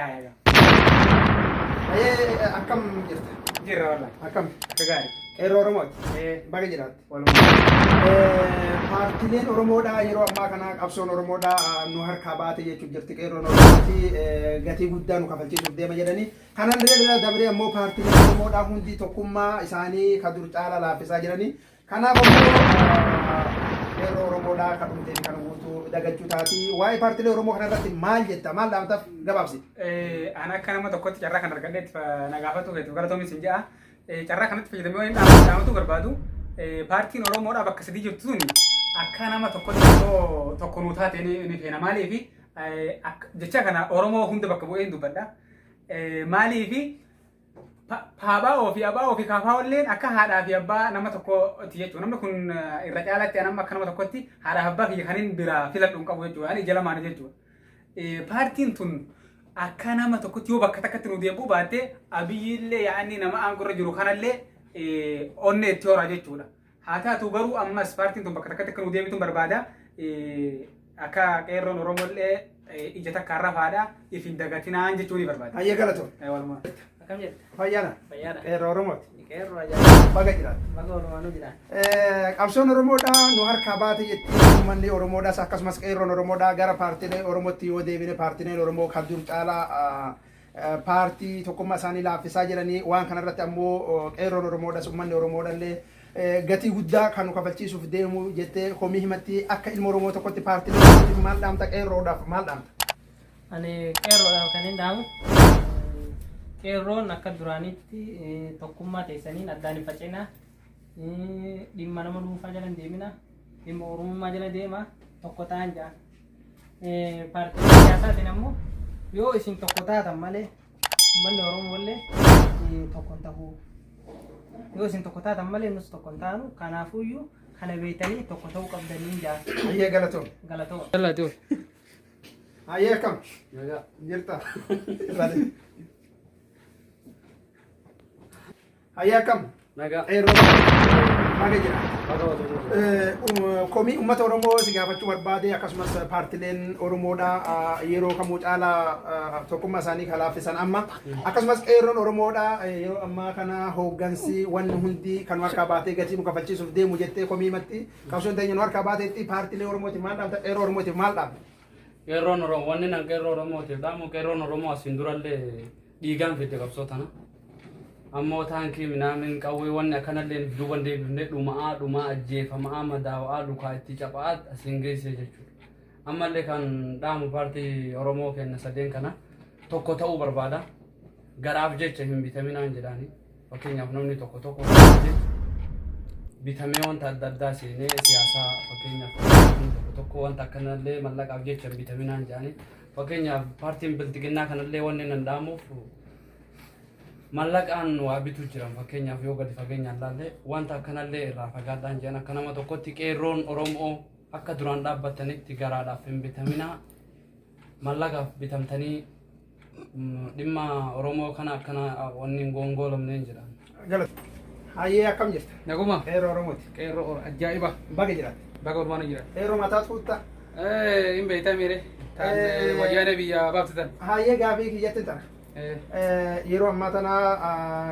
Haaya. Hayyee, akkam jirta? Jirra wallah. Akkam? Akka gaarii. Qeerroo Oromooti. Baga jiraatte. Walumaa. Paartileen Oromoodhaa yeroo ammaa kana qabsoon Oromoodhaa nu harkaa baate jechuun jirti qeerroon Oromooti gatii guddaa nu kafalchiisuuf deema jedhanii. Kanan irra dabree ammoo paartileen Oromoodhaa hundi tokkummaa isaanii ka dur caalaa laaffisaa jiranii. Kanaaf ammoo qeerroo Oromoodhaa kan dhumtee fi kan guutuu dagachuu taati. Waa'ee paartilee Oromoo kana irratti maal jetta? Maal dhaamtaaf gabaabsi? Ani akka nama tokkotti carraa kan argadheetti na gaafatu feetu galatoomis hin ja'a. Carraa kanatti fayyadamee waan dhaamatu barbaadu, paartiin Oromoodhaa bakka sadii jirtu tuni akka nama tokkotti osoo tokko nuu taate ni feena. Maaliif jecha kana Oromoo hunda bakka bu'ee hin dubbadha. Maaliif PABO fi ABO fi KFO illeen akka haadhaa fi abbaa nama tokkooti jechuudha. Namni kun irra caalaatti anamma akka nama tokkotti haadhaa fi abbaa kiyya kan hin biraa filadhu hin qabu jechuudha. Ani ija lamaanii jechuudha. Paartiin tun akka nama tokkotti yoo bakka takkatti nu deebi'uu baatte, Abiyyiillee yaa'anii nama aangorra jiru kanallee onnee itti horaa jechuudha. Haa taatu garuu ammas paartiin tun bakka takkatti akka nu deebitu barbaada. Akka qeerroon Oromollee ija takkaan rafaadha if hin dagatinaan jechuu ni barbaada. Hayyee, galatoom. Walumaa. Akkam jirta? Fayyaadha. Fayyaadha. Qeerroo Oromooti. Qeerroo ajaa'iba. Baga jiraatte. Baga walumaanuu jira. Qabsoon Oromoodhaa nu harkaa baate jetti uummanni Oromoodhaas, akkasumas qeerroon Oromoodhaa. Gara paartiilee Oromootti yoo deebine, paartiileen Oromoo kan dur caalaa paartii tokkummaa isaanii laaffisaa jiranii. Waan kanarratti ammoo qeerroon Oromoodhaas uummanni Oromoodhallee gatii guddaa kan nu kafalchiisuuf deemu jettee komii himatti. Akka ilma Oromoo tokkotti paartiilee Oromootiif maal dhaamta? Qeerroodhaaf maal dhaamta? Ani qeerroodhaaf kan hin dhaamu, qeerroon akka duraanitti tokkummaa teessaniin addaan hin facinaa. Dhimma nama dhuunfaa jala hin deemina. Dhimma Oromummaa jala deema, tokko ta'an ja'a. Paartiilee siyaasaatiin ammoo yoo isin tokko taatan malee uummanni Oromoo illee tokko hin ta'u. Yoo isin tokko taatan malee nus tokko hin taanu. Kanaafuyyuu kana beektanii tokko ta'uu qabdanii ja'a. Hayyee, galatoom. Galatooma. Galatoom. Hayyee, akkam? Jirta? Hayyee, akkam? Nagaa. Qeerroo, baga jira. Baga walumaa. Komii uummata Oromoo si gaafachuu barbaade, akkasumas paartileen Oromoodha yeroo kamuu caalaa tokkummaa isaanii kan laaffisan amma, akkasumas qeerroon Oromoodha yeroo ammaa kana hooggansi wanni hundi kan harkaa baatee gatii nu kafalchiisuuf deemu jettee komii himatti. Qabsoon teenya nu harkaa baateetti. Paartilee Oromootiif maal dhaamta? Qeerroo Oromootiif maal dhaamta? Qeerroon Oromoo, wanni nan qeerroo Oromootiif dhaamu, qeerroon Oromoo asiin durallee dhiigaan fidde qabsoo tana. Ammoo taankii minaamin qawwee wanni akkanallee duuban deebifnee dhuma'aa dhumaa, ajjeefama'aa, madaawa'aa, lukaa itti capha'aa asiin geesse jechuudha. Ammallee kan dhaamu paartii Oromoo kenna sadeen kana tokko ta'uu barbaada. Garaaf jecha hin bitaminaan jedhaani. Fakkeenyaaf namni tokko tokko garaaf jecha bitamee wanta adda addaa seenee siyaasaa, fakkeenyaaf namni tokko tokko wanta akkanallee mallaqaaf jecha hin bitaminaan jedhani. Fakkeenyaaf paartiin biltiginnaa kanallee wanni nan dhaamuuf mallaqaan waa bituu jiran. Fakkeenyaaf yoo gadi fageenyaan laalle wanta akkanallee irraa fagaadhaan jedhan. Akka nama tokkotti qeerroon Oromoo akka duraan dhaabbatanitti garaadhaaf hin bitaminaa, mallaqaaf bitamtanii dhimma Oromoo kana akkana wanni hin goongoolomneen jedhan. Galata. Hayyee, akkam jirta? Naguma. Qeerroo Oromooti. Qeerroo Oromoo ajaa'iba. Baga jiraatte. Baga walumaan jira. Qeerroo mataa tuutta. Hin beektaa miire. Taan wayyaanee biyya baaftitan. Hayyee, gaafii kiyyatti tana. Yeroo ammaa tana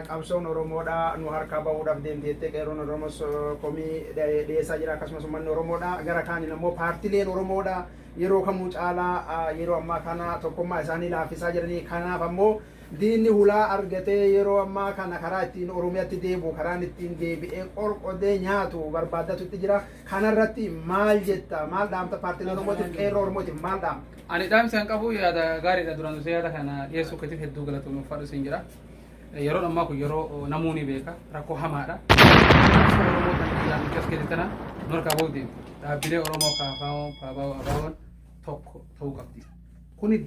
qabsoon Oromoodha nu harkaa bahuudhaaf deemti jettee qeerroon Oromoos komii dhiyeessaa jira, akkasumas uummanni Oromoodha. Gara kaaniin ammoo paartileen Oromoodha yeroo kamuu caalaa yeroo ammaa kana tokkummaa isaanii laaffisaa jiranii. Kanaaf ammoo diinni hulaa argatee yeroo ammaa kana karaa ittiin Oromiyaatti deebi'u, karaan ittiin deebi'ee qorqodee nyaatu barbaaddatutti jira. Kanarratti maal jetta? Maal dhaamta? Paartilee Oromootiif, qeerroo Oromootiif maal dhaamta? Ani dhaamsa hin qabu, yaada gaariidha. Duraan dursee yaada kana dhiyeessuu keetiif hedduu galatoomii, uffadhu siin jira. Yeroon ammaa kun yeroo namuu ni beeka, rakkoo hamaadha. Qabsoo Oromoo kan biyyaan nuti as keessa tana nu harkaa bahuu deemti. Dhaabbilee Oromoo KFO, PABO, ABO'n tokko ta'uu qabdi. Kuni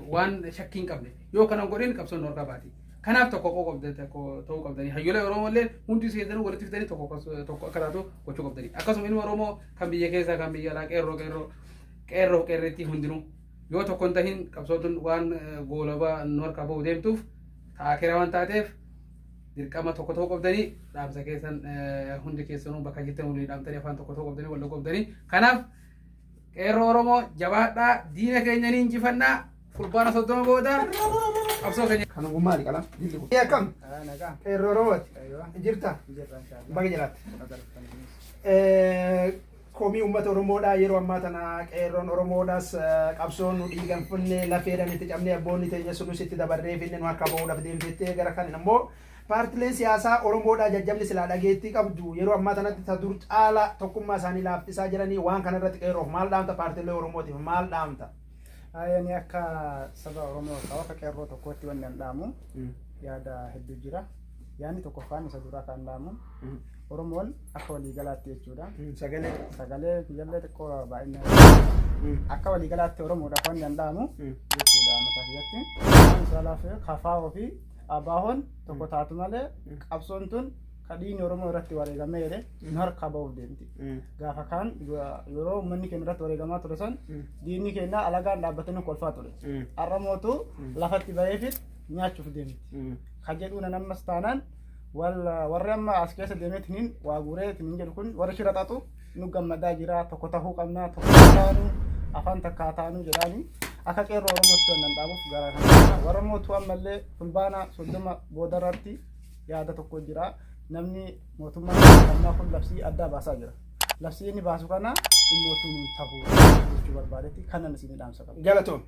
waan shakkii hin qabne. Yoo kana hin godhin qabsoon nu harkaa baati. Kanaaf tokko qabdan, tokko ta'uu qabdanii. Hayyoolee Oromoo illee hundi keessanuu walitti fidanii tokko tokko akka taatu gochuu qabdanii. Akkasuma ilmi Oromoo kan biyya keessaa, kan biyya alaa, qeerroo qeerroo qeerroo qeerreettii hundinuu yoo tokko hin tahin qabsootuun waan goolabaa nu harkaa bahu deemtuuf taakira waan taateef dirqama tokko ta'uu qabdanii. Dhaamsa keessan hundi keessanuu bakka jirtan walii dhaamtanii afaan tokko ta'uu qabdanii, wal qabdanii. Kanaaf qeerroo Oromoo, jabaadhaa, diina keenya ni injifannaa. Fulbaana 30 booda qabsoo keenya. Kan kun maali qalam? Jilli kun. Akkam? Nagaa. Qeerroo Oromooti. Jirta? Jirra inshallah. Baga jiraatte. Komii uummata Oromoodhaa yeroo ammaa tana qeerroon Oromoodhaas qabsoon nu dhiigan funne lafeedhaan itti cabnee abboonni teenya sunus itti dabarree finne nu harkaa bahuudhaaf deemtettee gara kanin ammoo paartileen siyaasaa Oromoodhaa jajjabni silaa dhageettii qabdu yeroo ammaa tanatti ta dur caala tokkummaa isaanii laaffisaa jiranii waan kanarratti qeerroof maal dhaamta, paartilee Oromootiif maal dhaamta? Ani akka saba Oromoo ta'u akka qeerroo tokkootti wanni an dhaamu yaada hedduu jira. Yaadni tokkoffaan isa duraa kan dhaamu Oromoon akka waliigalaatti jechuudha. Sagalee. Sagalee kiyyallee xiqqoo baay'inaan akka waliigalaatti Oromoodhaaf wanni an dhaamu jechuudha mataa kiyyatti. Waan isaa laafee KFO fi ABO'n tokko taatu malee qabsoon tun ka dhiigni Oromoo irratti wareegamee jedhe nu harkaa ba'uuf deemti. Gaafa kaan yeroo uummanni keenya irratti wareegamaa ture san diinni keenya alagaan dhaabbatanii kolfaa ture. Har'a mootu lafatti baheefit nyaachuuf deemti. Ka jedhuun ammas taanaan warri amma as keessa deemeetiniin waa guureetiniin jedhu kun warri shira xaxu nu gammadaa jira, tokko tahuu qabna, tokko taanu, afaan takkaa taanu jedhaani akka qeerroo Oromootti wannan dhaabuuf gara kana warra mootuu ammallee Fulbaana 30 boodarratti yaada tokko jira. Namni mootummaan ammaa kun labsii addaa baasaa jira. Labsii inni baasu kana dhimmootuu nuun tahuu jechuu barbaadetti kanan isin dhaamsa qabu. Galatoom.